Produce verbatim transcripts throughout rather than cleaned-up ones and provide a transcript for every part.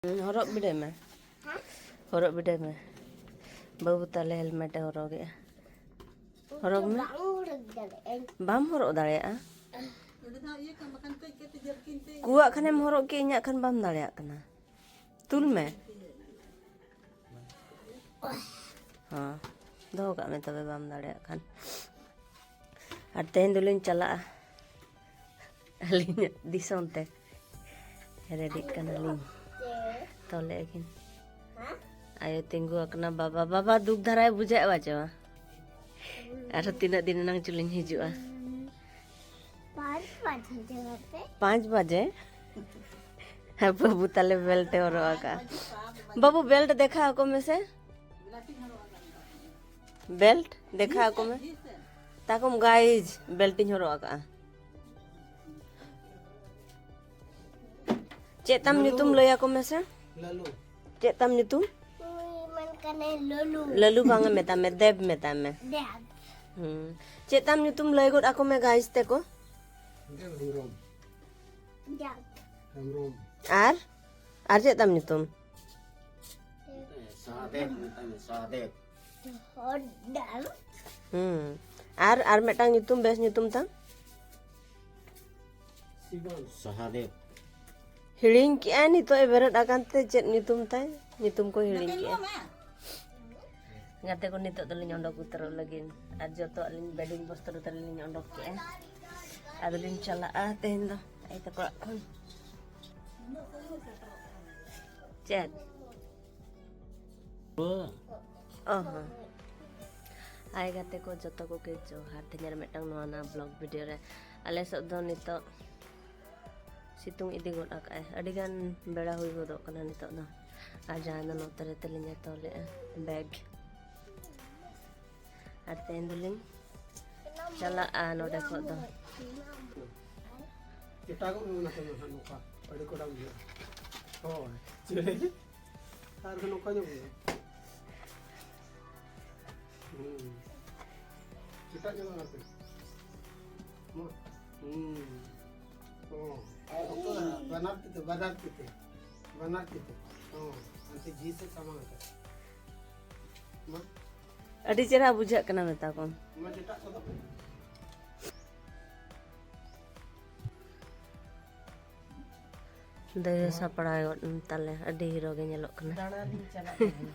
ᱦᱚᱨᱚᱜ ᱵᱤᱰᱟᱹᱣ ᱢᱮ᱾ ᱦᱚᱨᱚᱜ ᱵᱤᱰᱟᱹᱣ ᱢᱮ᱾ ᱵᱟᱹᱵᱩ ᱛᱟᱞᱮ ᱦᱮᱞᱢᱮᱴ ᱮ ᱦᱚᱨᱚᱜᱮᱜᱼᱟ᱾ ᱦᱚᱨᱚᱜ ᱢᱮ᱾ ᱵᱟᱢ ᱦᱚᱨᱚᱜ ᱫᱟᱲᱮᱭᱟᱜᱼᱟ᱾ ᱠᱩᱣᱟᱜ ᱠᱷᱟᱱᱮᱢ ᱦᱚᱨᱚᱜ ᱠᱮᱫ, ᱤᱧᱟᱹᱜ ᱠᱷᱟᱱ ᱵᱟᱢ ᱫᱟᱲᱮᱭᱟᱜ ᱠᱟᱱᱟ᱾ ᱛᱩᱞ ᱢᱮ᱾ ᱦᱚᱸ, ᱫᱚᱦᱚ ᱠᱟᱜ ᱢᱮ ᱛᱚᱵᱮ, ᱵᱟᱢ ᱫᱟᱲᱮᱭᱟᱜ ᱠᱷᱟᱱ᱾ ᱟᱨ ᱛᱮᱦᱮᱧ ᱫᱚᱞᱤᱧ ᱪᱟᱞᱟᱜᱼᱟ ᱟᱹᱞᱤᱧᱟᱜ ᱫᱤᱥᱚᱢ ᱛᱮ᱾ ᱨᱮᱰᱤᱜ ᱠᱟᱱᱟᱞᱤᱧ᱾ ᱛᱚᱞᱮ ᱟᱹᱠᱤᱱ᱾ ᱟᱭᱳ ᱛᱤᱸᱜᱩ ᱟᱠᱟᱱᱟ, ᱵᱟᱵᱟ, ᱵᱟᱵᱟ ᱫᱩᱠ ᱫᱷᱟᱨᱟᱭ ᱵᱩᱡᱷᱟᱹᱣᱮᱫᱼᱟ ᱪᱮ ᱵᱟᱝ? ᱟᱨᱦᱚᱸ ᱛᱤᱱᱟᱹᱜ ᱫᱤᱱ ᱮᱱᱟᱝ ᱪᱚᱞᱤᱧ ᱦᱤᱡᱩᱜᱼᱟ᱾ ᱯᱟᱸᱪ ᱵᱟᱡᱮ ᱡᱚᱢᱟᱯᱮ᱾ ᱯᱟᱸᱪ ᱵᱟᱡᱮ? ᱦᱮᱸ, ᱵᱟᱹᱵᱩ ᱛᱟᱞᱮ ᱵᱮᱞᱴ ᱮ ᱦᱚᱨᱚᱜ ᱟᱠᱟᱫᱼᱟ᱾ ᱵᱟᱹᱵᱩ, ᱵᱮᱞᱴ ᱫᱮᱠᱷᱟᱣ ᱟᱠᱚ ᱢᱮᱥᱮ᱾ ᱵᱮᱞᱴ ᱫᱮᱠᱷᱟᱣ ᱟᱠᱚ ᱢᱮ᱾ ᱛᱟᱠᱚᱢ ᱜᱟᱭᱤᱡᱽ, ᱵᱮᱞᱴ ᱤᱧ ᱦᱚᱨᱚᱜ ᱟᱠᱟᱫᱼᱟ᱾ ᱪᱮᱫ ᱛᱟᱢ ᱧᱩᱛᱩᱢ ᱞᱟᱹᱭ ᱟᱠᱚ ᱢᱮᱥᱮ? ᱞᱟᱞᱩ᱾ ᱪᱮᱫ ᱛᱟᱢ ᱧᱩᱛᱩᱢ? ᱩᱱᱤ ᱢᱮᱱ ᱠᱟᱱᱟᱭ ᱞᱟᱞᱩ᱾ ᱞᱟᱞᱩ ᱵᱟᱝᱟ, ᱢᱮᱛᱟᱭ ᱢᱮ, ᱫᱮᱵ ᱢᱮᱛᱟᱭ ᱢᱮ᱾ ᱫᱮᱵ᱾ ᱦᱩᱸ᱾ ᱪᱮᱫ ᱛᱟᱢ ᱧᱩᱛᱩᱢ ᱞᱟᱹᱭ ᱜᱚᱫ ᱟᱠᱚ ᱢᱮ ᱜᱟᱭᱤᱡᱽ ᱛᱮᱠᱚ? ᱫᱮᱵ ᱦᱮᱢᱵᱨᱚᱢ᱾ ᱡᱟᱠ᱾ ᱦᱮᱢᱵᱨᱚᱢ᱾ ᱟᱨ? ᱟᱨ ᱪᱮᱫ ᱛᱟᱢ ᱧᱩᱛᱩᱢ? ᱥᱚᱦᱚᱫᱮᱵ ᱢᱮᱛᱟᱭ ᱢᱮ, ᱥᱚᱦᱚᱫᱮᱵ᱾ ᱥᱚᱦᱚᱫᱮᱵ᱾ ᱦᱩᱸ᱾ ᱟᱨ, ᱟᱨ ᱢᱤᱫᱴᱟᱝ ᱧᱩᱛᱩᱢ, ᱵᱮᱥ ᱧᱩᱛᱩᱢ ᱛᱟᱢ? ᱥᱤᱵᱚᱱ᱾ ᱥᱚᱦᱚᱫᱮᱵ᱾ ᱦᱤᱲᱤᱧ ᱠᱮᱜᱼᱟᱭ, ᱱᱤᱛᱚᱜ ᱮ ᱵᱮᱨᱮᱫ ᱟᱠᱟᱱ ᱛᱮ ᱪᱮᱫ ᱧᱩᱛᱩᱢ ᱛᱟᱭ? ᱧᱩᱛᱩᱢ ᱠᱚ ᱦᱤᱲᱤᱧ ᱠᱮᱜᱼᱟ᱾ ᱜᱟᱛᱮ ᱠᱚ, ᱱᱤᱛᱚᱜ ᱫᱚᱞᱤᱧ ᱚᱰᱚᱠ ᱩᱛᱟᱹᱨᱚᱜ ᱞᱟᱹᱜᱤᱫ᱾ ᱟᱨ ᱡᱚᱛᱚᱣᱟᱜ ᱞᱤᱧ ᱵᱮᱰᱤᱝ ᱵᱚᱥᱛᱨᱚ ᱛᱟᱹᱞᱤᱧ ᱞᱤᱧ ᱚᱰᱚᱠ ᱠᱮᱜᱼᱟ᱾ ᱟᱫᱚᱞᱤᱧ ᱪᱟᱞᱟᱜᱼᱟ ᱛᱮᱦᱮᱧ ᱫᱚ ᱟᱭᱳ ᱛᱟᱠᱚ ᱚᱲᱟᱜ ᱠᱷᱚᱱ᱾ ᱪᱮᱫ? ᱚ ᱦᱚᱸ᱾ ᱦᱟᱭ ᱜᱟᱛᱮ ᱠᱚ ᱡᱚᱛᱚ ᱠᱚᱜᱮ ᱡᱚᱦᱟᱨ᱾ ᱛᱮᱦᱮᱧ ᱟᱨ ᱢᱤᱫᱴᱟᱝ ᱱᱚᱣᱟ ᱱᱟᱣᱟ ᱵᱞᱚᱜ ᱵᱷᱤᱰᱤᱭᱳ ᱨᱮ᱾ ᱟᱞᱮ ᱥᱮᱫ ᱫᱚ ᱱᱤᱛᱚᱜ ᱥᱤᱛᱩᱝ ᱤᱫᱤ ᱜᱚᱫ ᱟᱠᱟᱫᱼᱟᱭ᱾ ᱟᱹᱰᱤᱜᱟᱱ ᱵᱮᱲᱟ ᱦᱩᱭ ᱜᱚᱫᱚᱜ ᱠᱟᱱᱟ ᱱᱤᱛᱚᱜ ᱫᱚ᱾ ᱟᱨ ᱡᱟᱦᱟᱸᱭ ᱫᱚ ᱱᱚᱛᱮ ᱨᱮ ᱛᱟᱹᱞᱤᱧ ᱦᱟᱛᱟᱣ ᱞᱮᱫᱼᱟ ᱵᱮᱜᱽ᱾ ᱟᱨ ᱛᱮᱦᱮᱧ ᱫᱚᱞᱤᱧ ᱪᱟᱞᱟᱜᱼᱟ ᱱᱚᱰᱮ ᱠᱷᱚᱱ ᱫᱚ᱾ ᱮᱴᱟᱜᱚᱜ ᱢᱮ ᱚᱱᱟ ᱠᱚᱫᱚ ᱦᱟᱸᱜ ᱱᱚᱝᱠᱟ ᱟᱹᱰᱤ ᱠᱚᱰᱟᱝ ᱦᱩᱭᱩᱜᱼᱟ᱾ ᱦᱳᱭ᱾ ᱪᱮᱫ? ᱟᱨᱦᱚᱸ ᱱᱚᱝᱠᱟ ᱧᱚᱜ ᱦᱩᱭᱩᱜᱼᱟ᱾ ᱦᱩᱸ᱾ ᱮᱴᱟᱜ ᱧᱚᱜ ᱟᱨ ᱦᱩᱸ᱾ ᱚ, ᱟᱨ ᱚᱠᱟ ᱵᱟᱱᱟᱨ ᱛᱤ ᱛᱮ, ᱵᱟᱱᱟᱨ ᱛᱤ ᱛᱮ᱾ ᱵᱟᱱᱟᱨ ᱛᱤ ᱛᱮ᱾ ᱦᱚᱸ, ᱦᱟᱱᱛᱮ ᱡᱤ ᱥᱮᱫ ᱥᱟᱢᱟᱝ ᱟᱠᱟᱫ᱾ ᱢᱟ᱾ ᱟᱹᱰᱤ ᱪᱮᱦᱨᱟ ᱵᱩᱡᱷᱟᱹᱜ ᱠᱟᱱᱟ, ᱢᱮᱛᱟ ᱠᱚᱢ᱾ ᱢᱟ, ᱡᱮᱴᱟ ᱠᱚᱫᱚ᱾ ᱫᱟᱹᱭ ᱥᱟᱯᱲᱟᱣ ᱜᱚᱫ ᱮᱱ ᱛᱟᱞᱮ, ᱟᱹᱰᱤ ᱦᱤᱨᱳ ᱜᱮ ᱧᱮᱞᱚᱜ ᱠᱟᱱᱟ᱾ ᱫᱟᱬᱟᱱᱤᱧ ᱪᱟᱞᱟᱜ ᱠᱟᱱᱟ᱾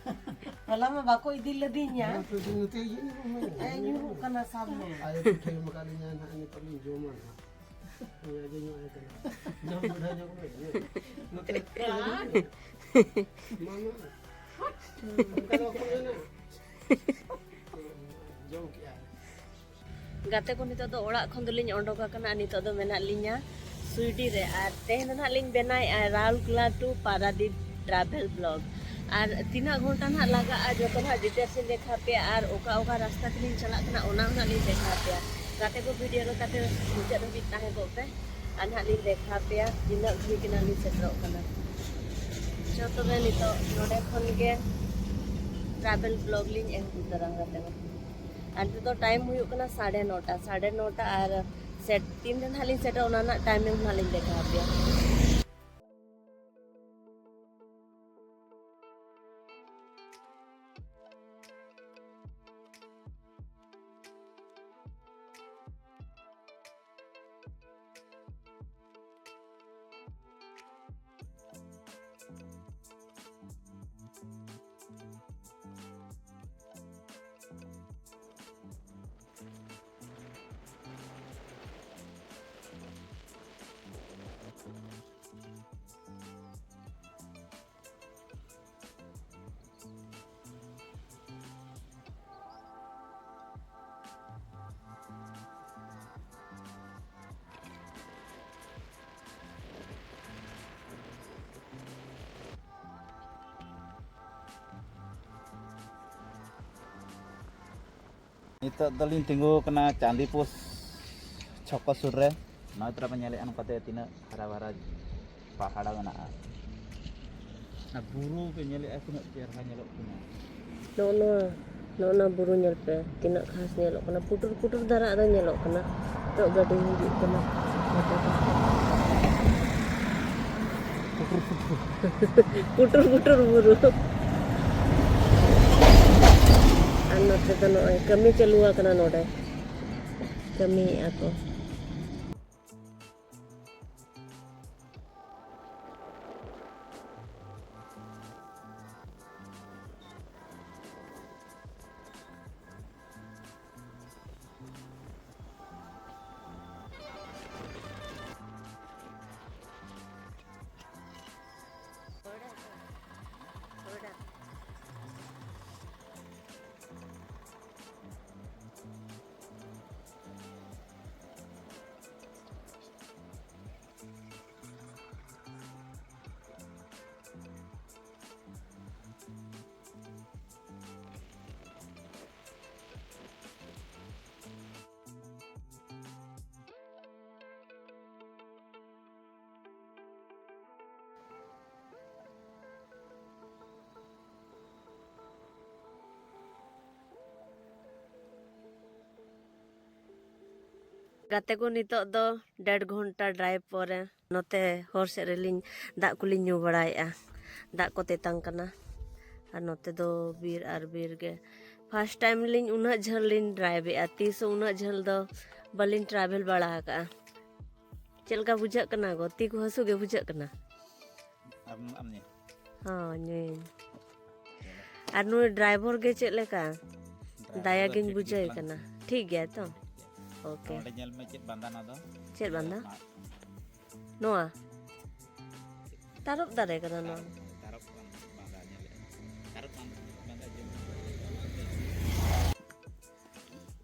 ᱦᱚᱞᱟ ᱢᱟ ᱵᱟᱠᱚ ᱤᱫᱤ ᱞᱮᱫᱤᱧᱟ᱾ ᱱᱚᱛᱮ, ᱱᱚᱛᱮ ᱤᱭᱟᱹ ᱧᱚᱜ ᱢᱮ᱾ ᱦᱮᱸ, ᱧᱩᱨᱩᱜ ᱠᱟᱱᱟ, ᱥᱟᱵ ᱢᱮ᱾ ᱟᱭᱳ ᱯᱤᱴᱷᱟᱹ ᱮᱢ ᱟᱠᱟᱫ ᱞᱤᱧᱟ, ᱱᱟᱦᱟᱜ ᱱᱤᱛᱚᱜ ᱞᱤᱧ ᱡᱚᱢᱟ ᱱᱟᱦᱟᱜ᱾ ᱦᱮᱸ, ᱟᱹᱰᱤ ᱧᱚᱜ ᱟᱭ ᱠᱟᱱᱟ᱾ ᱡᱚᱢ ᱵᱩᱰᱷᱟᱹ ᱧᱚᱜ ᱢᱮ᱾ ᱱᱚᱛᱮ᱾ ᱢᱟ, ᱢᱟ᱾ ᱚᱱᱠᱟ ᱫᱚ ᱵᱟᱠᱚ ᱢᱮᱱᱟ᱾ ᱡᱚᱢ ᱠᱮᱜᱼᱟ᱾ ᱜᱟᱛᱮ ᱠᱚ, ᱱᱤᱛᱚᱜ ᱫᱚ ᱚᱲᱟᱜ ᱠᱷᱚᱱ ᱫᱚᱞᱤᱧ ᱚᱰᱚᱠ ᱟᱠᱟᱱᱟ᱾ ᱱᱤᱛᱚᱜ ᱫᱚ ᱢᱮᱱᱟᱜ ᱞᱤᱧᱟ ᱥᱩᱭᱰᱤ ᱨᱮ, ᱟᱨ ᱛᱮᱦᱮᱧ ᱫᱚ ᱱᱟᱦᱟᱜ ᱞᱤᱧ ᱵᱮᱱᱟᱣᱮᱫᱼᱟ ᱨᱟᱣᱩᱞᱠᱮᱞᱟ to ᱯᱟᱨᱟᱫᱤᱯ travel vlog᱾ ᱟᱨ ᱛᱤᱱᱟᱹᱜ ᱜᱷᱚᱱᱴᱟ ᱱᱟᱦᱟᱜ ᱞᱟᱜᱟᱜᱼᱟ, ᱡᱚᱛᱚ ᱱᱟᱦᱟᱜ details ᱤᱧ ᱫᱮᱠᱷᱟᱣ ᱯᱮᱭᱟ, ᱟᱨ ᱚᱠᱟ ᱚᱠᱟ ᱨᱟᱥᱛᱟ ᱛᱮᱞᱤᱧ ᱪᱟᱞᱟᱜ ᱠᱟᱱᱟ, ᱚᱱᱟ ᱦᱚᱸ ᱱᱟᱦᱟᱜ ᱞᱤᱧ ᱫᱮᱠᱷᱟᱣ ᱯᱮᱭᱟ᱾ ᱜᱟᱛᱮ ᱠᱚ, video ᱨᱮ ᱛᱟᱯᱮ ᱢᱩᱪᱟᱹᱫ ᱫᱷᱟᱹᱵᱤᱡ ᱛᱟᱦᱮᱸ ᱠᱚᱜ ᱯᱮ, ᱟᱨ ᱱᱟᱦᱟᱜ ᱞᱤᱧ ᱫᱮᱠᱷᱟᱣ ᱯᱮᱭᱟ ᱛᱤᱱᱟᱹᱜ ᱜᱷᱟᱹᱲᱤᱡ ᱱᱟᱦᱟᱜ ᱞᱤᱧ ᱥᱮᱴᱮᱨᱚᱜ ᱠᱟᱱᱟ᱾ ᱪᱚ ᱛᱚᱵᱮ, ᱱᱤᱛᱚᱜ ᱱᱚᱰᱮ ᱠᱷᱚᱱ ᱜᱮ travel vlog ᱞᱤᱧ ᱮᱦᱚᱵ ᱩᱛᱟᱹᱨᱟ, ᱜᱟᱛᱮ ᱠᱚ᱾ ᱟᱨ ᱱᱤᱛᱚᱜ ᱫᱚ time ᱦᱩᱭᱩᱜ ᱠᱟᱱᱟ ᱥᱟᱲᱮ ᱱᱚᱴᱟ, ᱥᱟᱲᱮ ᱱᱚᱴᱟ ᱟᱨ set ᱛᱤᱱ ᱨᱮ ᱱᱟᱦᱟᱜ ᱞᱤᱧ ᱥᱮᱴᱮᱨᱟ, ᱚᱱᱟ ᱨᱮᱱᱟᱜ timing ᱱᱟᱦᱟᱜ ᱞᱤᱧ ᱫᱮᱠᱷᱟᱣ ᱟᱯᱮᱭᱟ᱾ ᱱᱤᱛᱚᱜ ᱫᱚᱞᱤᱧ ᱛᱤᱸᱜᱩ ᱟᱠᱟᱱᱟ ᱪᱟᱸᱫᱤᱯᱩᱨ ᱪᱷᱚᱠᱚ ᱥᱩᱨ ᱨᱮ᱾ ᱱᱚᱜᱼᱚᱭ ᱛᱚᱨᱟ ᱯᱮ ᱧᱮᱞᱮᱫᱼᱟ, ᱱᱚᱝᱠᱟᱛᱮ ᱛᱤᱱᱟᱹᱜ ᱦᱟᱨᱟ ᱵᱷᱟᱨᱟ ᱯᱟᱦᱟᱲ ᱢᱮᱱᱟᱜᱼᱟ᱾ ᱟᱨ ᱵᱩᱨᱩ ᱯᱮ ᱧᱮᱞᱮᱫᱼᱟ, ᱛᱤᱱᱟᱹᱜ ᱪᱮᱦᱨᱟ ᱧᱮᱞᱚᱜ ᱠᱟᱱᱟ᱾ ᱱᱚᱜᱼᱚ ᱱᱚᱣᱟ, ᱱᱚᱜᱼᱚ ᱱᱚᱣᱟ ᱵᱩᱨᱩ ᱧᱮᱞ ᱯᱮ, ᱛᱤᱱᱟᱹᱜ ᱠᱷᱟᱥ ᱧᱮᱞᱚᱜ ᱠᱟᱱᱟ᱾ ᱯᱩᱴᱩᱨ ᱯᱩᱴᱩᱨ ᱫᱷᱟᱨᱟ ᱫᱚ ᱧᱮᱞᱚᱜ ᱠᱟᱱᱟ᱾ ᱱᱤᱛᱚᱜ ᱜᱟᱹᱰᱤ ᱦᱤᱡᱩᱜ ᱠᱟᱱᱟ᱾ ᱯᱩᱴᱩᱨ ᱯᱩᱴᱩᱨ ᱯᱩᱴᱩᱨ ᱵᱩᱨᱩ᱾ ᱟᱨ ᱱᱚᱛᱮ ᱫᱚ ᱱᱚᱜᱼᱚᱭ ᱠᱟᱹᱢᱤ ᱪᱟᱹᱞᱩ ᱟᱠᱟᱱᱟ ᱱᱚᱰᱮ, ᱠᱟᱹᱢᱤᱭᱮᱫᱼᱟ ᱠᱚ᱾ ᱜᱟᱛᱮ ᱠᱚ, ᱱᱤᱛᱚᱜ ᱫᱚ ᱰᱮᱲ ᱜᱷᱚᱱᱴᱟ ᱰᱨᱟᱭᱤᱵᱷ ᱯᱚᱨᱮ ᱱᱚᱛᱮ ᱦᱚᱨ ᱥᱮᱫ ᱨᱮᱞᱤᱧ ᱫᱟᱜ ᱠᱚᱞᱤᱧ ᱧᱩ ᱵᱟᱲᱟᱭᱮᱫᱼᱟ᱾ ᱫᱟᱜ ᱠᱚ ᱛᱮᱛᱟᱝ ᱠᱟᱱᱟ᱾ ᱟᱨ ᱱᱚᱛᱮ ᱫᱚ ᱵᱤᱨ ᱟᱨ ᱵᱤᱨ ᱜᱮ᱾ ᱯᱷᱟᱥᱴ ᱴᱟᱭᱤᱢ ᱞᱤᱧ ᱩᱱᱟᱹᱜ ᱡᱷᱟᱹᱞ ᱞᱤᱧ ᱰᱨᱟᱭᱤᱵᱷ ᱮᱫᱼᱟ᱾ ᱛᱤᱥ ᱦᱚᱸ ᱩᱱᱟᱹᱜ ᱡᱷᱟᱹᱞ ᱫᱚ ᱵᱟᱹᱞᱤᱧ ᱴᱨᱟᱵᱷᱮᱞ ᱵᱟᱲᱟ ᱟᱠᱟᱫᱼᱟ᱾ ᱪᱮᱫ ᱞᱮᱠᱟ ᱵᱩᱡᱷᱟᱹᱜ ᱠᱟᱱᱟ ᱜᱚ? ᱛᱤ ᱠᱚ ᱦᱟᱹᱥᱩ ᱜᱮ ᱵᱩᱡᱷᱟᱹᱜ ᱠᱟᱱᱟ? ᱟᱢ, ᱟᱢ ᱧᱮᱞ᱾ ᱦᱚᱸ, ᱧᱩᱭᱟᱹᱧ᱾ ᱟᱨ ᱱᱩᱭ ᱰᱨᱟᱭᱵᱷᱟᱨ ᱜᱮ ᱪᱮᱫ ᱞᱮᱠᱟ? ᱰᱨᱟᱭᱵᱷᱟᱨ ᱫᱟᱭᱟ ᱫᱚ ᱜᱤᱧ ᱴᱷᱤᱠ ᱜᱮ ᱵᱩᱡᱷᱟᱹᱣᱮ ᱛᱟᱞᱟᱝ᱾ ᱠᱟᱱᱟ᱾ ᱴᱷᱤᱠ ᱜᱮᱭᱟ ᱛᱚ? ᱴᱷᱤᱠ ᱜᱮᱭᱟ᱾ ᱳᱠᱮ᱾ ᱚᱸᱰᱮ ᱧᱮᱞ ᱢᱮ ᱪᱮᱫ ᱵᱟᱸᱫᱟ ᱱᱚᱣᱟ ᱫᱚ? ᱪᱮᱫ ᱵᱟᱸᱫᱟ? ᱢᱟᱫ᱾ ᱱᱚᱣᱟ? ᱛᱟᱨᱚᱵ ᱫᱟᱨᱮ ᱠᱟᱱᱟ ᱱᱚᱣᱟ᱾ ᱛᱟᱨᱚᱵ, ᱛᱟᱨᱚᱵ ᱵᱟᱸᱫᱟ ᱧᱮᱞᱮᱫ᱾ ᱛᱟᱨᱚᱵ ᱵᱟᱸᱫᱟ, ᱵᱟᱸᱫᱟ ᱡᱚᱢ᱾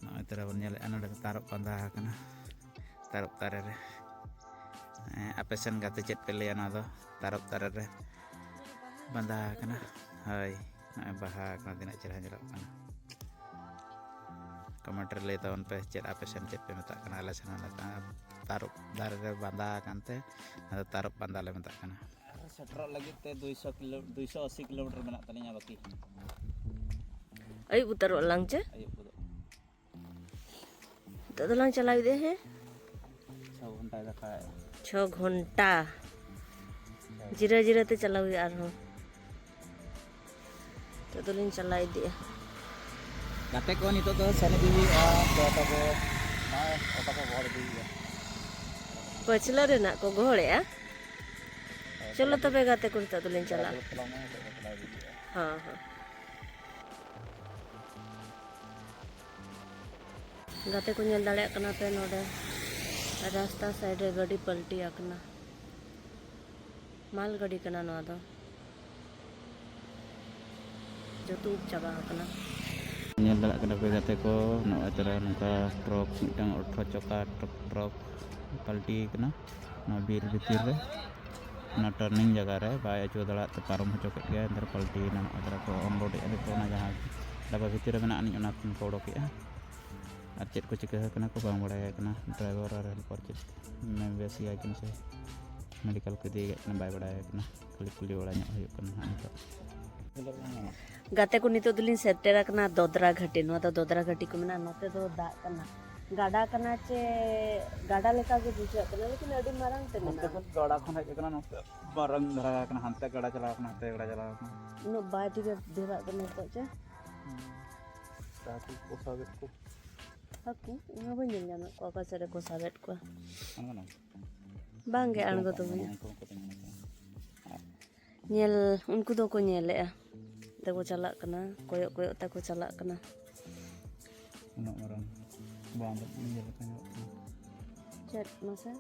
ᱱᱚᱜᱼᱚᱭ ᱛᱚᱨᱟ ᱵᱚᱱ ᱧᱮᱞᱮᱫᱼᱟ, ᱱᱚᱰᱮ ᱫᱚ ᱛᱟᱨᱚᱵ ᱵᱟᱸᱫᱟ ᱟᱠᱟᱱᱟ, ᱛᱟᱨᱚᱵ ᱫᱟᱨᱮ ᱨᱮ᱾ ᱦᱮᱸ, ᱟᱯᱮ ᱥᱮᱱ ᱜᱟᱛᱮ ᱪᱮᱫ ᱯᱮ ᱞᱟᱹᱭᱟ ᱱᱚᱣᱟ ᱫᱚ? ᱛᱟᱨᱚᱵ ᱫᱟᱨᱮ ᱨᱮ ᱵᱟᱸᱫᱟ ᱟᱠᱟᱱᱟ᱾ ᱦᱳᱭ, ᱱᱚᱜᱼᱚᱭ ᱵᱟᱦᱟ ᱟᱠᱟᱱᱟ, ᱛᱤᱱᱟᱹᱜ ᱪᱮᱦᱨᱟ ᱧᱮᱞᱚᱜ ᱠᱟᱱᱟ᱾ ᱠᱚᱢᱮᱱᱴ ᱨᱮ ᱞᱟᱹᱭ ᱛᱟᱵᱚᱱ ᱯᱮ, ᱪᱮᱫ ᱟᱯᱮ ᱥᱮᱱ ᱪᱮᱫ ᱯᱮ ᱢᱮᱛᱟᱜ ᱠᱟᱱᱟ? ᱟᱞᱮ ᱥᱮᱱ ᱦᱚᱸ ᱛᱟᱨᱚᱵ ᱫᱟᱨᱮ ᱨᱮ ᱵᱟᱸᱫᱟ ᱟᱠᱟᱱ ᱛᱮ ᱚᱱᱟ ᱫᱚ ᱛᱟᱨᱚᱵ ᱵᱟᱸᱫᱟ ᱞᱮ ᱢᱮᱛᱟᱜ ᱠᱟᱱᱟ᱾ ᱥᱮᱴᱮᱨᱚᱜ ᱞᱟᱹᱜᱤᱫ ᱛᱮ ᱫᱩᱭᱥᱚ ᱠᱤᱞᱳ, ᱫᱩᱭᱥᱚ ᱟᱥᱤ ᱠᱤᱞᱳᱢᱤᱴᱟᱨ ᱢᱮᱱᱟᱜ ᱛᱟᱹᱞᱤᱧᱟ ᱵᱟᱹᱠᱤ᱾ ᱟᱹᱭᱩᱵ ᱩᱛᱟᱹᱨᱚᱜ ᱟᱞᱟᱝ ᱪᱮ? ᱟᱹᱭᱩᱵ ᱜᱚᱫᱚᱜ᱾ ᱱᱤᱛᱚᱜ ᱫᱚᱞᱟᱝ ᱪᱟᱞᱟᱣ ᱤᱫᱤᱜᱼᱟ, ᱦᱮᱸ? ᱪᱷᱚ ᱜᱷᱚᱱᱴᱟᱭ ᱫᱟᱠᱟᱭ᱾ ᱪᱷᱚ ᱜᱷᱚᱱᱴᱟ᱾ ᱡᱤᱨᱟᱹ ᱡᱤᱨᱟᱹ ᱛᱮ ᱪᱟᱞᱟᱣ ᱦᱩᱭᱩᱜᱼᱟ ᱟᱨᱦᱚᱸ᱾ ᱱᱤᱛᱚᱜ ᱫᱚᱞᱤᱧ ᱪᱟᱞᱟᱣ ᱤᱫᱤᱜᱼᱟ᱾ ᱜᱟᱛᱮ ᱠᱚ, ᱱᱤᱛᱚᱜ ᱫᱚ ᱥᱮᱱ ᱤᱫᱤ ᱦᱩᱭᱩᱜᱼᱟ᱾ ᱛᱚ, ᱛᱚᱵᱮ ᱱᱚᱜᱼᱚᱭ ᱚᱴᱳ ᱠᱚ ᱜᱚᱦᱚᱲ ᱤᱫᱤ ᱦᱩᱭᱩᱜᱼᱟ᱾ ᱯᱟᱹᱪᱷᱞᱟᱹ ᱨᱮᱱᱟᱜ ᱠᱚ ᱜᱚᱦᱚᱲᱮᱜᱼᱟ᱾ ᱦᱳᱭ, ᱪᱚᱞᱚ ᱪᱟᱞᱟᱣ ᱛᱚᱵᱮ ᱜᱟᱛᱮ ᱠᱚ, ᱱᱤᱛᱚᱜ ᱫᱚᱞᱤᱧ ᱪᱟᱞᱟᱜᱼᱟ᱾ ᱪᱟᱞᱟᱣ ᱤᱫᱤ ᱦᱩᱭᱩᱜᱼᱟ᱾ ᱦᱚᱸ, ᱦᱚᱸ᱾ ᱜᱟᱛᱮ ᱠᱚ, ᱧᱮᱞ ᱫᱟᱲᱮᱭᱟᱜ ᱠᱟᱱᱟ ᱯᱮ, ᱱᱚᱰᱮ ᱨᱟᱥᱛᱟ ᱥᱟᱭᱤᱰ ᱨᱮ ᱜᱟᱹᱰᱤ ᱯᱟᱞᱴᱤ ᱟᱠᱟᱱᱟ᱾ ᱢᱟᱞ ᱜᱟᱹᱰᱤ ᱠᱟᱱᱟ ᱱᱚᱣᱟ ᱫᱚ, ᱡᱚᱛᱚ ᱩᱵ ᱪᱟᱵᱟ ᱟᱠᱟᱱᱟ᱾ ᱧᱮᱞ ᱫᱟᱲᱮᱭᱟᱜ ᱠᱟᱱᱟ ᱯᱮ ᱜᱟᱛᱮ ᱠᱚ, ᱱᱚᱜᱼᱚᱭ ᱛᱚᱨᱟ ᱱᱚᱝᱠᱟ ᱴᱨᱟᱠ, ᱢᱤᱫᱴᱟᱝ ᱟᱴᱷᱨᱚ ᱪᱟᱠᱟ ᱴᱨᱟᱠ ᱯᱟᱞᱴᱤ ᱟᱠᱟᱱᱟ ᱱᱚᱣᱟ ᱵᱤᱨ ᱵᱷᱤᱛᱤᱨ ᱨᱮ᱾ ᱚᱱᱟ ᱴᱟᱨᱱᱤᱝ ᱡᱟᱭᱜᱟ ᱨᱮ ᱵᱟᱭ ᱟᱹᱪᱩᱨ ᱫᱟᱲᱮᱭᱟᱜ ᱛᱮ ᱯᱟᱨᱚᱢ ᱦᱚᱪᱚ ᱠᱮᱫ ᱜᱮᱭᱟ, ᱮᱱᱛᱮ ᱯᱟᱞᱴᱤᱭᱮᱱᱟ᱾ ᱱᱚᱜᱼᱚᱭ ᱛᱚᱨᱟ ᱠᱚ ᱟᱱᱞᱳᱰᱮᱫᱼᱟ ᱱᱤᱛᱚᱜ, ᱚᱱᱟ ᱡᱟᱦᱟᱸ ᱰᱟᱵᱟ ᱵᱷᱤᱛᱤᱨ ᱨᱮ ᱢᱮᱱᱟᱜ ᱟᱹᱱᱤᱡ, ᱚᱱᱟ ᱠᱷᱚᱱ ᱠᱚ ᱚᱰᱚᱠᱮᱜᱼᱟ᱾ ᱟᱨ ᱪᱮᱫ ᱠᱚ ᱪᱤᱠᱟᱹ ᱟᱠᱟᱱᱟ ᱠᱚ ᱵᱟᱝ ᱵᱟᱲᱟᱭ ᱠᱟᱱᱟ᱾ ᱰᱨᱟᱭᱵᱷᱟᱨ ᱟᱨ ᱦᱮᱞᱯᱟᱨ ᱪᱮᱫ ᱵᱮᱥ ᱜᱮᱭᱟ ᱠᱤᱱ ᱥᱮ ᱢᱮᱰᱤᱠᱮᱞ ᱠᱚ ᱤᱫᱤᱭᱮᱫ ᱠᱤᱱᱟ ᱵᱟᱭ ᱵᱟᱲᱟᱭ ᱠᱟᱱᱟ, ᱠᱷᱟᱹᱞᱤ ᱠᱩᱞᱤ ᱵᱟᱲᱟ ᱧᱚᱜ ᱦᱩᱭᱩᱜ ᱠᱟᱱᱟ ᱦᱟᱸᱜ ᱱᱤᱛᱚᱜ᱾ ᱜᱟᱛᱮ ᱠᱚ, ᱱᱤᱛᱚᱜ ᱫᱚᱞᱤᱧ ᱥᱮᱴᱮᱨ ᱟᱠᱟᱱᱟ ᱫᱚᱫᱽᱨᱟ ᱜᱷᱟᱹᱴᱤ᱾ ᱱᱚᱣᱟ ᱫᱚ ᱫᱚᱫᱽᱨᱟ ᱜᱷᱟᱹᱴᱤ ᱠᱚ ᱢᱮᱱᱟ᱾ ᱱᱚᱛᱮ ᱫᱚ ᱫᱟᱜ ᱠᱟᱱᱟ, ᱜᱟᱰᱟ ᱠᱟᱱᱟ ᱪᱮ ᱜᱟᱰᱟ ᱞᱮᱠᱟ ᱜᱮ ᱵᱩᱡᱷᱟᱹᱜ ᱠᱟᱱᱟ, ᱞᱮᱠᱤᱱ ᱟᱹᱰᱤ ᱢᱟᱨᱟᱝ ᱛᱮ ᱱᱚᱛᱮ ᱢᱮᱱᱟᱜᱼᱟ᱾ ᱠᱷᱚᱱ ᱜᱟᱰᱟ ᱠᱷᱚᱱ ᱦᱮᱡ ᱟᱠᱟᱱᱟ, ᱱᱚᱛᱮ ᱢᱟᱨᱟᱝ ᱫᱷᱟᱨᱟ ᱟᱠᱟᱱᱟ, ᱦᱟᱱᱛᱮ ᱜᱟᱰᱟ ᱪᱟᱞᱟᱣ ᱟᱠᱟᱱᱟ, ᱦᱟᱱᱛᱮ ᱜᱟᱰᱟ ᱪᱟᱞᱟᱣ ᱟᱠᱟᱱᱟ᱾ ᱩᱱᱟᱹᱜ ᱵᱟᱭ ᱴᱷᱤᱠᱟ ᱰᱷᱮᱨᱟᱜ ᱠᱟᱱᱟ ᱱᱤᱛᱚᱜ ᱪᱮ? ᱦᱟᱹᱠᱩ ᱠᱚ ᱥᱟᱵᱮᱫ ᱠᱚ᱾ ᱦᱟᱹᱠᱩ? ᱤᱧ ᱦᱚᱸ ᱵᱟᱹᱧ ᱧᱮᱞ ᱧᱟᱢᱮᱫ ᱠᱚᱣᱟ, ᱚᱠᱟ ᱥᱮᱫ ᱨᱮᱠᱚ ᱥᱟᱵᱮᱫ ᱠᱚᱣᱟ᱾ ᱟᱬᱜᱚᱱᱟ? ᱵᱟᱝᱜᱮ, ᱟᱬᱜᱚ ᱫᱚ ᱵᱟᱝ᱾ ᱩᱱᱠᱩ ᱦᱚᱸᱠᱚ ᱛᱤᱸᱜᱩᱱ ᱠᱟᱱᱟ᱾ ᱧᱮᱞ, ᱩᱱᱠᱩ ᱫᱚᱠᱚ ᱧᱮᱞᱮᱜᱼᱟ᱾ ᱛᱮᱠᱚ ᱪᱟᱞᱟᱜ ᱠᱟᱱᱟ, ᱠᱚᱭᱚᱜ ᱠᱚᱭᱚᱜ ᱛᱮᱠᱚ ᱪᱟᱞᱟᱜ ᱠᱟᱱᱟ᱾ ᱩᱱᱟᱹᱜ ᱢᱟᱨᱟᱝ ᱵᱟᱸᱫᱷ ᱤᱭᱟᱹ ᱞᱮᱠᱟ ᱧᱮᱞᱚᱜ ᱠᱟᱱᱟ᱾ ᱪᱮᱫ ᱢᱟᱥᱮ?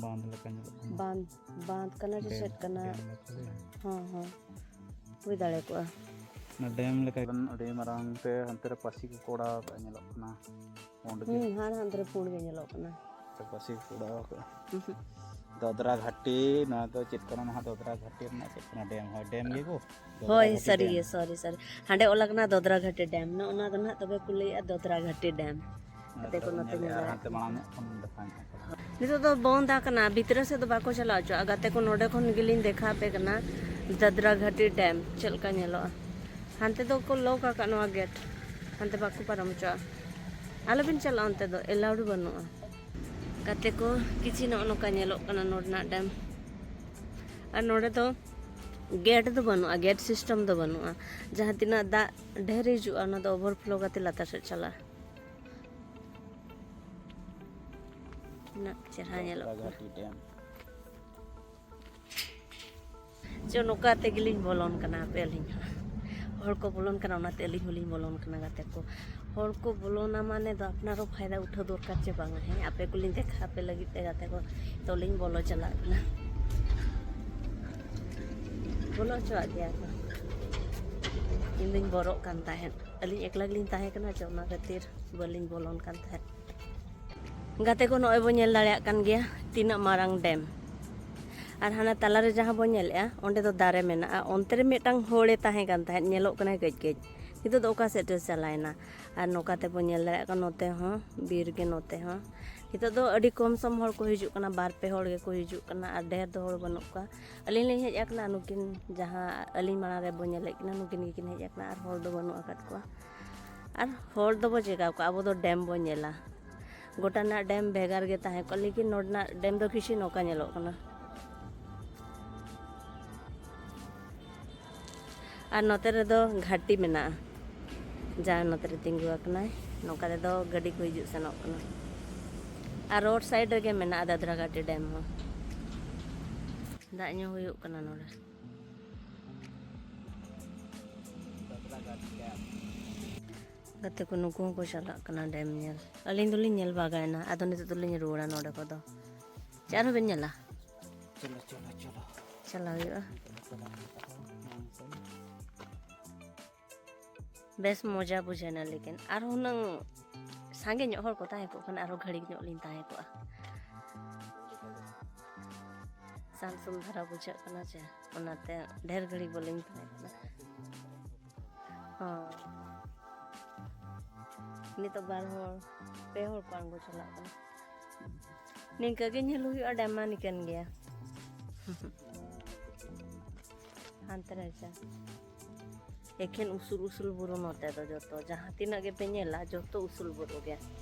ᱵᱟᱸᱫᱷ ᱞᱮᱠᱟ ᱧᱮᱞᱚᱜ ᱠᱟᱱᱟ᱾ ᱵᱟᱸᱫᱷ, ᱵᱟᱸᱫᱷ ᱠᱟᱱᱟ ᱥᱮ ᱰᱮᱢ, ᱪᱮᱫ ᱠᱟᱱᱟ? ᱰᱮᱢ ᱞᱮᱠᱟ ᱞᱟᱹᱭᱟ᱾ ᱦᱚᱸ, ᱦᱚᱸ, ᱦᱩᱭ ᱫᱟᱲᱮ ᱠᱚᱜᱼᱟ᱾ ᱚᱱᱟ ᱰᱮᱢ ᱞᱮᱠᱟ ᱟᱹᱰᱤ ᱢᱟᱨᱟᱝ ᱛᱮ ᱦᱟᱱᱛᱮ ᱨᱮ ᱯᱟᱹᱥᱤ ᱠᱚᱠᱚ ᱚᱰᱟᱣ ᱟᱠᱟᱫᱼᱟ, ᱧᱮᱞᱚᱜ ᱠᱟᱱᱟ᱾ ᱯᱩᱸᱰ ᱜᱮ᱾ ᱦᱩᱸ, ᱦᱟᱱ ᱦᱟᱱᱛᱮ ᱨᱮ ᱯᱩᱸᱰ ᱜᱮ ᱧᱮᱞᱚᱜ ᱠᱟᱱᱟ᱾ ᱯᱟᱹᱥᱤ ᱠᱚ ᱚᱰᱟᱣ ᱟᱠᱟᱫᱼᱟ᱾ ᱩᱦᱩᱸ᱾ ᱫᱚᱫᱽᱨᱟ ᱜᱷᱟᱹᱴᱤ, ᱱᱚᱣᱟ ᱫᱚ ᱪᱮᱫ ᱠᱟᱱᱟ ᱱᱟᱦᱟᱜ? ᱫᱚᱫᱽᱨᱟ ᱜᱷᱟᱹᱴᱤ ᱨᱮᱱᱟᱜ ᱪᱮᱫ ᱠᱟᱱᱟ? ᱰᱮᱢ, ᱦᱳᱭ, ᱰᱮᱢ ᱜᱮ ᱜᱳ᱾ ᱫᱚᱫᱽᱨᱟ ᱦᱳᱭ, ᱜᱷᱟᱹᱴᱤ ᱥᱟᱹᱨᱤ ᱰᱮᱢ᱾ ᱜᱮ, ᱥᱚᱨᱤ, ᱥᱚᱨᱤ᱾ ᱦᱟᱸᱰᱮ ᱚᱞ ᱟᱠᱟᱱᱟ ᱫᱚᱫᱽᱨᱟ ᱜᱷᱟᱹᱴᱤ ᱰᱮᱢ, ᱱᱚᱜᱼᱚ ᱱᱚᱣᱟ ᱫᱚ ᱱᱟᱦᱟᱜ ᱛᱚᱵᱮ ᱠᱚ ᱞᱟᱹᱭᱮᱫᱼᱟ ᱫᱚᱫᱽᱨᱟ ᱜᱷᱟᱹᱴᱤ ᱰᱮᱢ᱾ ᱜᱟᱛᱮ ᱠᱚ ᱱᱚᱛᱮ ᱧᱮᱞᱮᱫᱼᱟ, ᱧᱮᱞᱮᱫᱼᱟ᱾ ᱦᱟᱱᱛᱮ ᱢᱟᱲᱟᱝ ᱧᱚᱜ ᱠᱷᱚᱱ ᱫᱮᱠᱷᱟᱣ ᱧᱚᱜ ᱠᱟᱱᱟ᱾ ᱱᱤᱛᱚᱜ ᱫᱚ ᱵᱚᱱᱫ ᱟᱠᱟᱱᱟ, ᱵᱷᱤᱛᱨᱤ ᱥᱮᱫ ᱫᱚ ᱵᱟᱠᱚ ᱪᱟᱞᱟᱣ ᱦᱚᱪᱚᱣᱟᱜᱼᱟ᱾ ᱜᱟᱛᱮ ᱠᱚ, ᱱᱚᱰᱮ ᱠᱷᱚᱱ ᱜᱮᱞᱤᱧ ᱫᱮᱠᱷᱟᱣ ᱟᱯᱮ ᱠᱟᱱᱟ ᱫᱟᱫᱽᱨᱟ ᱜᱷᱟᱴᱤ ᱰᱮᱢ ᱪᱮᱫ ᱞᱮᱠᱟ ᱧᱮᱞᱚᱜᱼᱟ᱾ ᱦᱟᱱᱛᱮ ᱫᱚᱠᱚ ᱞᱚᱠ ᱟᱠᱟᱫ ᱱᱚᱣᱟ ᱜᱮᱴ, ᱦᱟᱱᱛᱮ ᱵᱟᱠᱚ ᱯᱟᱨᱚᱢ ᱦᱚᱪᱚᱣᱟᱜᱼᱟ᱾ ᱟᱞᱚᱵᱤᱱ ᱪᱟᱞᱟᱜᱼᱟ, ᱚᱱᱛᱮ ᱫᱚ ᱮᱞᱟᱣᱰ ᱵᱟᱹᱱᱩᱜᱼᱟ᱾ ᱜᱟᱛᱮ ᱠᱚ, ᱠᱤᱪᱷᱤ ᱱᱚᱜᱼᱚ ᱱᱚᱝᱠᱟ ᱧᱮᱞᱚᱜ ᱠᱟᱱᱟ ᱱᱚᱰᱮᱱᱟᱜ ᱰᱮᱢ᱾ ᱟᱨ ᱱᱚᱰᱮ ᱫᱚ ᱜᱮᱴ ᱫᱚ ᱵᱟᱹᱱᱩᱜᱼᱟ, ᱜᱮᱴ ᱥᱤᱥᱴᱮᱢ ᱫᱚ ᱵᱟᱹᱱᱩᱜᱼᱟ᱾ ᱡᱟᱦᱟᱸ ᱛᱤᱱᱟᱹᱜ ᱫᱟᱜ ᱰᱷᱮᱨ ᱦᱤᱡᱩᱜᱼᱟ, ᱚᱱᱟ ᱫᱚ ᱳᱵᱷᱟᱨᱯᱷᱞᱳ ᱠᱟᱛᱮ ᱞᱟᱛᱟᱨ ᱥᱮᱫ ᱪᱟᱞᱟᱜᱼᱟ᱾ ᱩᱱᱟᱹᱜ ᱪᱮᱦᱨᱟ ᱧᱮᱞᱚᱜ ᱠᱟᱱᱟ᱾ ᱪᱚ, ᱱᱚᱝᱠᱟ ᱛᱮᱜᱮᱞᱤᱧ ᱵᱚᱞᱚᱱ ᱠᱟᱱᱟ ᱦᱟᱯᱮ ᱟᱹᱞᱤᱧ ᱦᱚᱸ᱾ ᱦᱚᱲ ᱠᱚ ᱵᱚᱞᱚᱱ ᱠᱟᱱᱟ, ᱚᱱᱟᱛᱮ ᱟᱹᱞᱤᱧ ᱦᱚᱸᱞᱤᱧ ᱵᱚᱞᱚᱱ ᱠᱟᱱᱟ ᱜᱟᱛᱮ ᱠᱚ᱾ ᱦᱚᱲ ᱠᱚ ᱵᱚᱞᱚᱱᱟ ᱢᱟᱱᱮ ᱫᱚ ᱟᱯᱱᱟᱨ ᱦᱚᱸ ᱯᱷᱟᱭᱫᱟ ᱩᱴᱷᱟᱹᱣ ᱫᱚᱨᱠᱟᱨ ᱪᱮ ᱵᱟᱝᱟ? ᱦᱮᱸ, ᱟᱯᱮ ᱠᱚᱞᱤᱧ ᱫᱮᱠᱷᱟᱣ ᱟᱯᱮ ᱞᱟᱹᱜᱤᱫ ᱛᱮ ᱜᱟᱛᱮ ᱠᱚ᱾ ᱛᱚᱞᱤᱧ ᱵᱚᱞᱚ ᱪᱟᱞᱟᱜ ᱠᱟᱱᱟ᱾ ᱵᱚᱞᱚ ᱦᱚᱪᱚᱣᱟᱜ ᱜᱮᱭᱟ ᱠᱚ᱾ ᱤᱧ ᱫᱩᱧ ᱵᱚᱨᱚᱜ ᱠᱟᱱ ᱛᱟᱦᱮᱸᱫ᱾ ᱟᱹᱞᱤᱧ ᱮᱠᱞᱟ ᱜᱮᱞᱤᱧ ᱛᱟᱦᱮᱸ ᱠᱟᱱᱟ ᱪᱮ, ᱚᱱᱟ ᱠᱷᱟᱹᱛᱤᱨ ᱵᱟᱹᱞᱤᱧ ᱵᱚᱞᱚᱱ ᱠᱟᱱ ᱛᱟᱦᱮᱸᱫ᱾ ᱜᱟᱛᱮ ᱠᱚ, ᱱᱚᱜᱼᱚᱭ ᱵᱚᱱ ᱧᱮᱞ ᱫᱟᱲᱮᱭᱟᱜ ᱠᱟᱱ ᱜᱮᱭᱟ ᱛᱤᱱᱟᱹᱜ ᱢᱟᱨᱟᱝ ᱰᱮᱢ᱾ ᱟᱨ ᱦᱟᱱᱟ ᱛᱟᱞᱟᱨᱮ ᱡᱟᱦᱟᱸ ᱵᱚᱱ ᱧᱮᱞᱮᱜᱼᱟ, ᱚᱸᱰᱮ ᱫᱚ ᱫᱟᱨᱮ ᱢᱮᱱᱟᱜᱼᱟ᱾ ᱚᱱᱛᱮ ᱨᱮ ᱢᱤᱫᱴᱟᱝ ᱦᱚᱲᱮ ᱛᱟᱦᱮᱸ ᱠᱟᱱ ᱛᱟᱦᱮᱸᱫ, ᱧᱮᱞᱚᱜ ᱠᱟᱱᱟᱭ ᱠᱟᱹᱡ ᱠᱟᱹᱡ᱾ ᱱᱤᱛᱚᱜ ᱫᱚ ᱚᱠᱟ ᱥᱮᱫ ᱨᱮ ᱪᱟᱞᱟᱣᱮᱱᱟ? ᱟᱨ ᱱᱚᱝᱠᱟ ᱛᱮᱵᱚᱱ ᱧᱮᱞ ᱫᱟᱲᱮᱭᱟᱜ ᱠᱟᱱᱟ, ᱱᱚᱛᱮ ᱦᱚᱸ ᱵᱤᱨ ᱜᱮ, ᱱᱚᱛᱮ ᱦᱚᱸ᱾ ᱱᱤᱛᱚᱜ ᱫᱚ ᱟᱹᱰᱤ ᱠᱚᱢ ᱥᱚᱢ ᱦᱚᱲ ᱠᱚ ᱦᱤᱡᱩᱜ ᱠᱟᱱᱟ, ᱵᱟᱨ ᱯᱮ ᱦᱚᱲ ᱜᱮᱠᱚ ᱦᱤᱡᱩᱜ ᱠᱟᱱᱟ, ᱟᱨ ᱰᱷᱮᱨ ᱫᱚ ᱦᱚᱲ ᱵᱟᱹᱱᱩᱜ ᱠᱚᱣᱟ᱾ ᱟᱹᱞᱤᱧ ᱞᱤᱧ ᱦᱮᱡ ᱟᱠᱟᱱᱟ, ᱱᱩᱠᱤᱱ ᱡᱟᱦᱟᱸ ᱟᱹᱞᱤᱧ ᱢᱟᱲᱟᱝ ᱨᱮᱵᱚᱱ ᱧᱮᱞᱮᱫ ᱠᱤᱱᱟ, ᱱᱩᱠᱤᱱ ᱜᱮᱠᱤᱱ ᱦᱮᱡ ᱟᱠᱟᱱᱟ, ᱟᱨ ᱦᱚᱲ ᱫᱚ ᱵᱟᱹᱱᱩᱜ ᱟᱠᱟᱫ ᱠᱚᱣᱟ᱾ ᱟᱨ ᱦᱚᱲ ᱫᱚᱵᱚ ᱪᱮᱠᱟ ᱠᱚᱣᱟ? ᱟᱵᱚ ᱫᱚ ᱰᱮᱢ ᱵᱚ ᱧᱮᱞᱟ, ᱜᱚᱴᱟ ᱨᱮᱱᱟᱜ ᱰᱮᱢ ᱵᱷᱮᱜᱟᱨ ᱜᱮ ᱛᱟᱦᱮᱸ ᱠᱚᱜᱼᱟ, ᱞᱮᱠᱤᱱ ᱱᱚᱰᱮᱱᱟᱜ ᱰᱮᱢ ᱫᱚ ᱠᱤᱪᱷᱩ ᱱᱚᱝᱠᱟ ᱧᱮᱞᱚᱜ ᱠᱟᱱᱟ᱾ ᱟᱨ ᱱᱚᱛᱮ ᱨᱮᱫᱚ ᱜᱷᱟᱴᱤ ᱢᱮᱱᱟᱜᱼᱟ, ᱡᱟᱦᱟᱸ ᱱᱚᱛᱮ ᱨᱮ ᱛᱤᱸᱜᱩ ᱟᱠᱟᱱᱟᱭ, ᱱᱚᱝᱠᱟ ᱛᱮᱫᱚ ᱜᱟᱹᱰᱤ ᱠᱚ ᱦᱤᱡᱩᱜ ᱥᱮᱱᱚᱜ ᱠᱟᱱᱟ᱾ ᱟᱨ ᱨᱳᱰ ᱥᱟᱭᱤᱰ ᱨᱮᱜᱮ ᱢᱮᱱᱟᱜᱼᱟ ᱫᱟᱫᱽᱨᱟ ᱜᱷᱟᱴᱤ ᱰᱮᱢ ᱦᱚᱸ᱾ ᱫᱟᱜ ᱧᱩ ᱦᱩᱭᱩᱜ ᱠᱟᱱᱟ ᱱᱚᱰᱮ᱾ ᱜᱟᱛᱮ ᱠᱚ ᱱᱩᱠᱩ ᱦᱚᱸᱠᱚ ᱪᱟᱞᱟᱜ ᱠᱟᱱᱟ ᱰᱮᱢ ᱧᱮᱞ᱾ ᱟᱹᱞᱤᱧ ᱫᱚᱞᱤᱧ ᱧᱮᱞ ᱵᱷᱟᱜᱟᱭᱮᱱᱟ, ᱟᱫᱚ ᱱᱤᱛᱚᱜ ᱫᱚᱞᱤᱧ ᱨᱩᱣᱟᱹᱲᱟ ᱱᱚᱰᱮ ᱠᱚᱫᱚ᱾ ᱪᱮᱫ ᱟᱨᱦᱚᱸ ᱵᱮᱱ ᱧᱮᱞᱟ? ᱪᱚᱞᱚ, ᱪᱚᱞᱚ, ᱪᱚᱞᱚ᱾ ᱪᱟᱞᱟᱣ ᱦᱩᱭᱩᱜᱼᱟ᱾ ᱪᱚᱞᱚ, ᱪᱚᱞᱚ, ᱪᱚᱞᱚ᱾ ᱦᱮᱸ, ᱪᱚᱞᱚ᱾ ᱵᱮᱥ ᱢᱚᱡᱟ ᱵᱩᱡᱷᱟᱹᱣᱱᱟ, ᱞᱮᱠᱤᱱ ᱟᱨᱦᱚᱸ ᱦᱩᱱᱟᱹᱝ ᱥᱟᱸᱜᱮ ᱧᱚᱜ ᱦᱚᱲ ᱠᱚ ᱛᱟᱦᱮᱸ ᱠᱚᱜ ᱠᱷᱟᱱ ᱟᱨᱦᱚᱸ ᱜᱷᱟᱹᱲᱤᱠ ᱧᱚᱜ ᱞᱤᱧ ᱛᱟᱦᱮᱸ ᱠᱚᱜᱼᱟ᱾ ᱥᱟᱱ ᱥᱩᱱ ᱫᱷᱟᱨᱟ ᱵᱩᱡᱷᱟᱹᱜ ᱠᱟᱱᱟ ᱪᱮ, ᱚᱱᱟᱛᱮ ᱰᱷᱮᱨ ᱜᱷᱟᱹᱲᱤᱠ ᱵᱟᱹᱞᱤᱧ ᱛᱟᱦᱮᱸ ᱠᱟᱱᱟ᱾ ᱦᱚᱸ, ᱱᱤᱛᱚᱜ ᱵᱟᱨ ᱦᱚᱲ, ᱯᱮ ᱦᱚᱲ ᱠᱚ ᱟᱬᱜᱚ ᱪᱟᱞᱟᱜ ᱠᱟᱱᱟ᱾ ᱱᱤᱝᱠᱟᱹ ᱜᱮ ᱧᱮᱞ ᱦᱩᱭᱩᱜᱼᱟ, ᱰᱮᱢ ᱢᱟ ᱱᱤᱠᱟᱹᱱ ᱜᱮᱭᱟ᱾ ᱦᱟᱱᱛᱮ ᱨᱮ ᱪᱟ᱾ ᱮᱠᱷᱮᱱ ᱩᱥᱩᱞ ᱩᱥᱩᱞ ᱵᱩᱨᱩ ᱱᱚᱛᱮ ᱫᱚ ᱡᱚᱛᱚ, ᱡᱟᱦᱟᱸ ᱛᱤᱱᱟᱹᱜ ᱜᱮᱯᱮ ᱧᱮᱞᱟ, ᱡᱚᱛᱚ ᱩᱥᱩᱞ ᱵᱩᱨᱩ ᱜᱮ᱾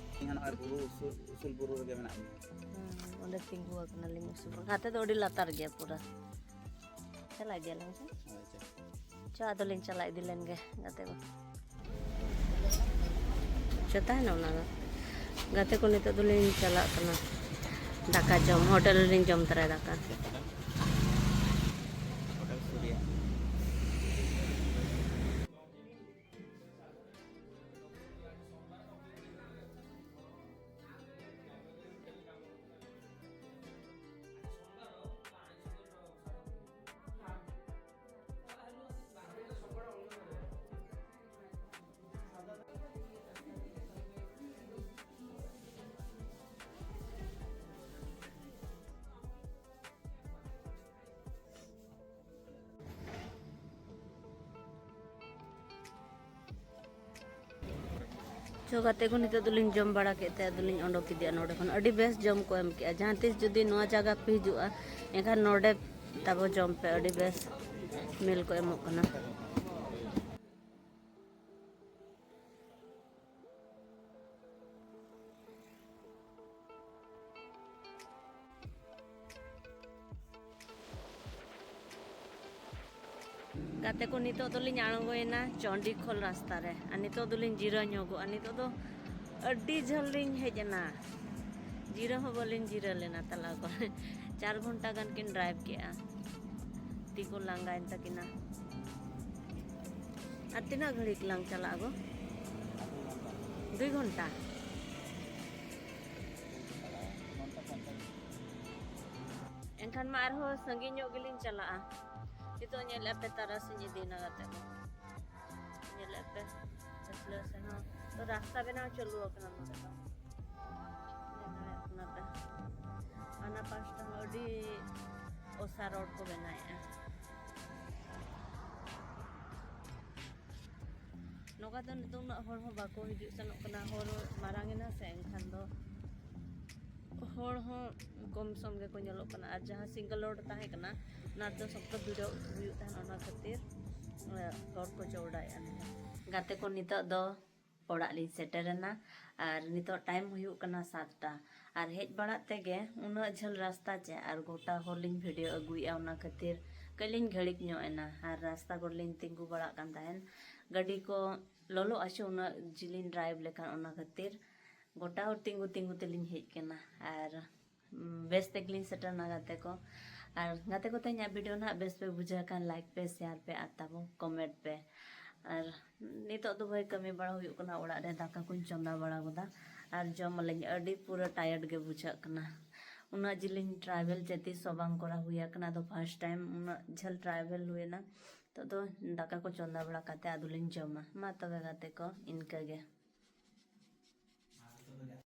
ᱱᱚᱜᱼᱚᱭ ᱵᱩᱨᱩ ᱩᱥᱩᱞ, ᱩᱥᱩᱞ ᱵᱩᱨᱩ ᱨᱮᱜᱮ ᱢᱮᱱᱟᱜ ᱞᱤᱧᱟ᱾ ᱦᱩᱸ, ᱚᱸᱰᱮ ᱛᱤᱸᱜᱩ ᱟᱠᱟᱱᱟᱞᱤᱧ ᱩᱥᱩᱞ ᱵᱩᱨᱩ᱾ ᱱᱟᱛᱮ ᱫᱚ ᱟᱹᱰᱤ ᱞᱟᱛᱟᱨ ᱜᱮᱭᱟ ᱯᱩᱨᱟᱹ᱾ ᱪᱟᱞᱟᱜ ᱜᱮᱭᱟᱞᱟᱝ ᱥᱮ? ᱦᱳᱭ, ᱪᱚ᱾ ᱪᱚ, ᱟᱫᱚᱞᱤᱧ ᱪᱟᱞᱟᱜ ᱤᱫᱤ ᱞᱮᱱ ᱜᱮ ᱜᱟᱛᱮ ᱠᱚ᱾ ᱪᱚ, ᱛᱟᱦᱮᱱᱟ ᱚᱱᱟ ᱫᱚ᱾ ᱜᱟᱛᱮ ᱠᱚ, ᱱᱤᱛᱚᱜ ᱫᱚᱞᱤᱧ ᱪᱟᱞᱟᱜ ᱠᱟᱱᱟ ᱫᱟᱠᱟ ᱡᱚᱢ᱾ ᱦᱳᱴᱮᱞ ᱨᱮᱞᱤᱧ ᱡᱚᱢ ᱛᱚᱨᱟᱭᱟ ᱫᱟᱠᱟ᱾ ᱦᱳᱴᱮᱞ ᱥᱩᱨᱤᱭᱟ᱾ ᱪᱚ ᱜᱟᱛᱮ ᱠᱚ, ᱱᱤᱛᱚᱜ ᱫᱚᱞᱤᱧ ᱡᱚᱢ ᱵᱟᱲᱟ ᱠᱮᱫ ᱛᱮ ᱟᱫᱚᱞᱤᱧ ᱚᱰᱚᱠ ᱤᱫᱤᱜᱼᱟ ᱱᱚᱰᱮ ᱠᱷᱚᱱ᱾ ᱟᱹᱰᱤ ᱵᱮᱥ ᱡᱚᱢ ᱠᱚ ᱮᱢ ᱠᱮᱜᱼᱟ᱾ ᱡᱟᱦᱟᱸ ᱛᱤᱥ ᱡᱩᱫᱤ ᱱᱚᱣᱟ ᱡᱟᱭᱜᱟ ᱯᱮ ᱦᱤᱡᱩᱜᱼᱟ, ᱮᱱᱠᱷᱟᱱ ᱱᱚᱰᱮ ᱛᱟᱵᱚ ᱡᱚᱢ ᱯᱮ, ᱟᱹᱰᱤ ᱵᱮᱥ ᱢᱤᱞ ᱠᱚ ᱮᱢᱚᱜ ᱠᱟᱱᱟ᱾ ᱜᱟᱛᱮ ᱠᱚ, ᱱᱤᱛᱚᱜ ᱫᱚᱞᱤᱧ ᱟᱬᱜᱚᱭᱮᱱᱟ ᱪᱚᱱᱰᱤᱠᱷᱳᱞ ᱨᱟᱥᱛᱟ ᱨᱮ, ᱟᱨ ᱱᱤᱛᱚᱜ ᱫᱚᱞᱤᱧ ᱡᱤᱨᱟᱹᱣ ᱧᱚᱜᱚᱜᱼᱟ᱾ ᱱᱤᱛᱚᱜ ᱫᱚ ᱟᱹᱰᱤ ᱡᱷᱟᱹᱞ ᱞᱤᱧ ᱦᱮᱡ ᱮᱱᱟ, ᱡᱤᱨᱟᱹᱣ ᱦᱚᱸ ᱵᱟᱹᱞᱤᱧ ᱡᱤᱨᱟᱹᱣ ᱞᱮᱱᱟ ᱛᱟᱞᱟ ᱠᱚᱨᱮ᱾ ᱪᱟᱨ ᱜᱷᱚᱱᱴᱟ ᱜᱟᱱ ᱠᱤᱱ ᱰᱨᱟᱭᱤᱵᱷ ᱠᱮᱜᱼᱟ, ᱛᱤ ᱠᱚ ᱞᱟᱸᱜᱟᱭᱮᱱ ᱛᱟᱹᱠᱤᱱᱟ᱾ ᱟᱨ ᱛᱤᱱᱟᱹᱜ ᱜᱷᱟᱹᱲᱤᱡ ᱞᱟᱝ ᱪᱟᱞᱟᱜᱼᱟ ᱜᱚ? ᱫᱩᱭ ᱜᱷᱚᱱᱴᱟ᱾ ᱮᱱᱠᱷᱟᱱ ᱢᱟ ᱟᱨᱦᱚᱸ ᱥᱟᱺᱜᱤᱧ ᱧᱚᱜ ᱜᱮᱞᱤᱧ ᱪᱟᱞᱟᱜᱼᱟ᱾ ᱱᱤᱛᱚᱜ ᱧᱮᱞᱮᱫᱼᱟ ᱯᱮ, ᱛᱟᱨᱟᱥᱤᱧ ᱤᱫᱤᱭᱮᱱᱟ ᱜᱟᱛᱮ ᱠᱚ᱾ ᱧᱮᱞᱮᱫᱼᱟ ᱯᱮ, ᱯᱟᱹᱪᱷᱞᱟᱹ ᱥᱮᱱ ᱦᱚᱸ ᱛᱚ ᱨᱟᱥᱛᱟ ᱵᱮᱱᱟᱣ ᱪᱟᱹᱞᱩ ᱟᱠᱟᱱᱟ ᱱᱚᱰᱮ ᱫᱚ᱾ ᱧᱮᱞ ᱫᱟᱲᱮᱭᱟᱜ ᱠᱟᱱᱟ ᱯᱮ, ᱚᱱᱟ ᱯᱟᱥᱴᱟ ᱦᱚᱸ ᱟᱹᱰᱤ ᱚᱥᱟ ᱨᱳᱰ ᱠᱚ ᱵᱮᱱᱟᱣᱮᱫᱼᱟ᱾ ᱱᱚᱝᱠᱟ ᱫᱚ ᱱᱤᱛᱚᱜ ᱩᱱᱟᱹᱜ ᱦᱚᱲ ᱦᱚᱸ ᱵᱟᱠᱚ ᱦᱤᱡᱩᱜ ᱥᱮᱱᱚᱜ ᱠᱟᱱᱟ᱾ ᱦᱚᱨ ᱢᱟᱨᱟᱝ ᱮᱱᱟ ᱥᱮ, ᱮᱱᱠᱷᱟᱱ ᱫᱚ ᱦᱚᱲ ᱦᱚᱸ ᱠᱚᱢ ᱥᱚᱢ ᱜᱮᱠᱚ ᱧᱮᱞᱚᱜ ᱠᱟᱱᱟ᱾ ᱟᱨ ᱡᱟᱦᱟᱸ ᱥᱤᱝᱜᱮᱞ ᱨᱳᱰ ᱛᱟᱦᱮᱸ ᱠᱟᱱᱟ, ᱚᱱᱟ ᱨᱮᱫᱚ ᱥᱚᱠᱛᱚ ᱵᱷᱤᱲᱚᱜ ᱦᱩᱭᱩᱜ ᱛᱟᱦᱮᱸᱱ, ᱚᱱᱟ ᱠᱷᱟᱹᱛᱤᱨ, ᱮ, ᱦᱚᱨ ᱠᱚ ᱪᱚᱣᱲᱟᱭᱮᱫᱼᱟ ᱱᱤᱛᱚᱜ᱾ ᱜᱟᱛᱮ ᱠᱚ, ᱱᱤᱛᱚᱜ ᱫᱚ ᱚᱲᱟᱜ ᱞᱤᱧ ᱥᱮᱴᱮᱨᱮᱱᱟ᱾ ᱟᱨ ᱱᱤᱛᱚᱜ ᱴᱟᱭᱤᱢ ᱦᱩᱭᱩᱜ ᱠᱟᱱᱟ ᱥᱟᱛᱴᱟ᱾ ᱟᱨ ᱦᱮᱡ ᱵᱟᱲᱟᱜ ᱛᱮᱜᱮ ᱩᱱᱟᱹᱜ ᱡᱷᱟᱹᱞ ᱨᱟᱥᱛᱟ ᱪᱮ, ᱟᱨ ᱜᱚᱴᱟ ᱦᱚᱨ ᱞᱤᱧ ᱵᱷᱤᱰᱤᱭᱳ ᱟᱹᱜᱩᱭᱮᱫᱼᱟ, ᱚᱱᱟ ᱠᱷᱟᱹᱛᱤᱨ ᱠᱟᱹᱡ ᱞᱤᱧ ᱜᱷᱟᱹᱲᱤᱠ ᱧᱚᱜ ᱮᱱᱟ ᱟᱨ ᱨᱟᱥᱛᱟ ᱠᱚᱨᱮ ᱞᱤᱧ ᱛᱤᱸᱜᱩ ᱵᱟᱲᱟᱜ ᱠᱟᱱ ᱛᱟᱦᱮᱱ᱾ ᱜᱟᱹᱰᱤ ᱠᱚ ᱞᱚᱞᱚᱜᱼᱟ ᱥᱮ ᱩᱱᱟᱹᱜ ᱡᱤᱞᱤᱧ ᱰᱨᱟᱭᱤᱵᱷ ᱞᱮᱠᱷᱟᱱ, ᱚᱱᱟ ᱠᱷᱟᱹᱛᱤᱨ ᱜᱚᱴᱟ ᱦᱚᱲ ᱛᱤᱸᱜᱩ ᱛᱤᱸᱜᱩ ᱛᱮᱞᱤᱧ ᱦᱮᱡ ᱠᱟᱱᱟ᱾ ᱟᱨ ᱵᱮᱥ ᱛᱮᱜᱮᱞᱤᱧ ᱥᱮᱴᱮᱨᱱᱟ ᱜᱟᱛᱮ ᱠᱚ᱾ ᱟᱨ ᱜᱟᱛᱮ ᱠᱚ, ᱛᱮᱦᱮᱧᱟᱜ ᱵᱷᱤᱰᱤᱭᱳ ᱱᱟᱦᱟᱜ ᱵᱮᱥ ᱯᱮ ᱵᱩᱡᱷᱟᱹᱣ ᱠᱷᱟᱱ ᱞᱟᱭᱤᱠ ᱯᱮ, ᱥᱮᱭᱟᱨ ᱯᱮ ᱟᱨ ᱛᱟᱵᱚ ᱠᱚᱢᱮᱱᱴ ᱯᱮ᱾ ᱟᱨ ᱱᱤᱛᱚᱜ ᱫᱚ ᱵᱷᱟᱹᱭ ᱠᱟᱹᱢᱤ ᱵᱟᱲᱟ ᱦᱩᱭᱩᱜ ᱠᱟᱱᱟ, ᱚᱲᱟᱜ ᱨᱮ ᱫᱟᱠᱟ ᱠᱚᱧ ᱪᱚᱸᱫᱟ ᱵᱟᱲᱟ ᱜᱚᱫᱟ ᱟᱨ ᱡᱚᱢ ᱟᱹᱞᱤᱧ᱾ ᱟᱹᱰᱤ ᱯᱩᱨᱟᱹ ᱴᱟᱭᱟᱨᱰ ᱜᱮ ᱵᱩᱡᱷᱟᱹᱜ ᱠᱟᱱᱟ᱾ ᱩᱱᱟᱹᱜ ᱡᱤᱞᱤᱧ ᱴᱨᱟᱵᱷᱮᱞ ᱡᱮ ᱛᱤᱥ ᱦᱚᱸ ᱵᱟᱝ ᱠᱚᱨᱟᱣ ᱦᱩᱭ ᱟᱠᱟᱱᱟ, ᱟᱫᱚ ᱯᱷᱟᱥᱴ ᱴᱟᱭᱤᱢ ᱩᱱᱟᱹᱜ ᱡᱷᱟᱹᱞ ᱴᱨᱟᱵᱷᱮᱞ ᱦᱩᱭᱮᱱᱟ᱾ ᱱᱤᱛᱚᱜ ᱫᱚ ᱫᱟᱠᱟ ᱠᱚ ᱪᱚᱸᱫᱟ ᱵᱟᱲᱟ ᱠᱟᱛᱮ ᱟᱫᱚᱞᱤᱧ ᱡᱚᱢᱟ᱾ ᱢᱟ ᱛᱚᱵᱮ ᱜᱟᱛᱮ ᱠᱚ, ᱤᱱᱠᱟᱹ ᱜᱮ᱾